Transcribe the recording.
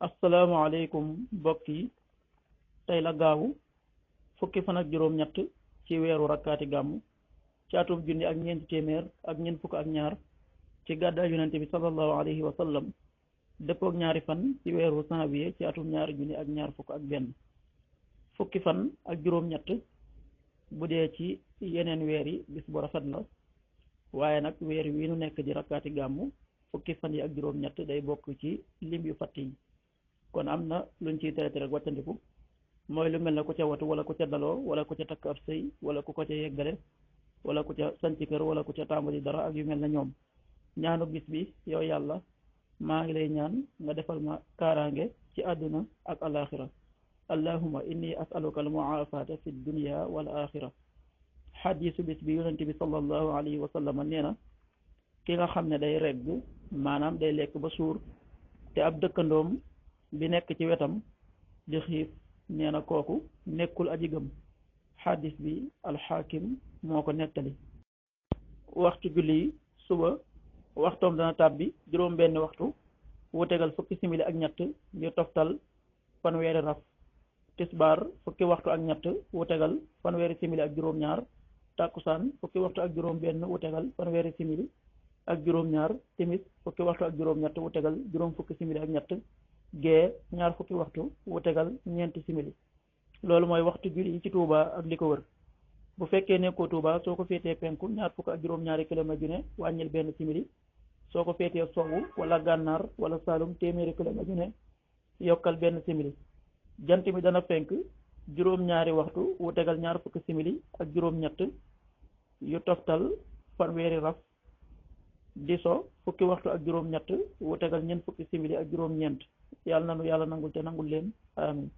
asalaamaaleykum mbokk yi tey la gaawu fukki fan ak juróom-ñett ci weeru rakkaati gàmm ci atum junni ak ñeenti téeméer ak ñeent fukk ak ñaar ci gàddaay yonente bi sallallahu alayhi wa sallam dëppook ñaari fan ci weeru janvier ci atum ñaari junni ak ñaar fukk ak benn fukki fan ak juróom-ñett bu dee ci yeneen weer yi bis bu rafet la waaye nag weer wi nu nekk di rakkaati gàmm fukki fan yi ak juróom-ñett day bokk ci lim yu fatt yi kon am na luñ ciy tere rek wàccandiku mooy lu mel ne ku ca watu wala ku ca daloo wala ku ca takk ab sëy wala ku ko ca yeggale wala ku ca sanci kër wala ku ca tàmbali dara ak yu mel ne ñoom ñaanu bis bi yow yàlla maa ngi lay ñaan nga defal ma kaaraange ci àdduna ak alaxira allahumma inni as'aluka al muafata fi dunya wal axira xadiisu bis bi yonente bi sallallahu alayhi wa sallam nee na ki nga xam ne day regg maanaam day lekk ba suur te ab dëkkandoom bi nekk ci wetam di xiif nee na kooku nekkul aji gëm xadis bi alxaakim moo ko nettali waxtu julli yi suba waxtoom dana tàbbi juróom benn waxtu wu tegal fukki simili ak ñett ñu toftal fanweeri raf tisbaar fukki waxtu ak ñett wu tegal fanweeri simili ak juróom ñaar tàkkusaan fukki waxtu ak juróom benn wu tegal fanweeri simili ak juróom ñaar timis fukki waxtu ak juróom ñett wu tegal juróom fukki simili ak ñett gee ñaar fukki waxtu wu tegal ñeenti simili loolu mooy waxtu julli yi ci Touba ak li ko wër bu fekkee nekkoo Touba soo ko féetee penku ñaar fukk ak juróom-ñaari kilomètre ju ne wàññil benn simili soo ko féetee sowwu wala gànnaar wala Saalum téeméeri kilomètre ju ne yokkal benn simili jant mi dana fenk juróom-ñaari waxtu wu tegal ñaar fukki simili ak juróom-ñett yu toftal fanweeri raf di so fukki waxtu ak juróom-ñett wu tegal ñeent fukki simili ak juróom-ñeent yàlla nanu yàlla nangul te nangul leen amin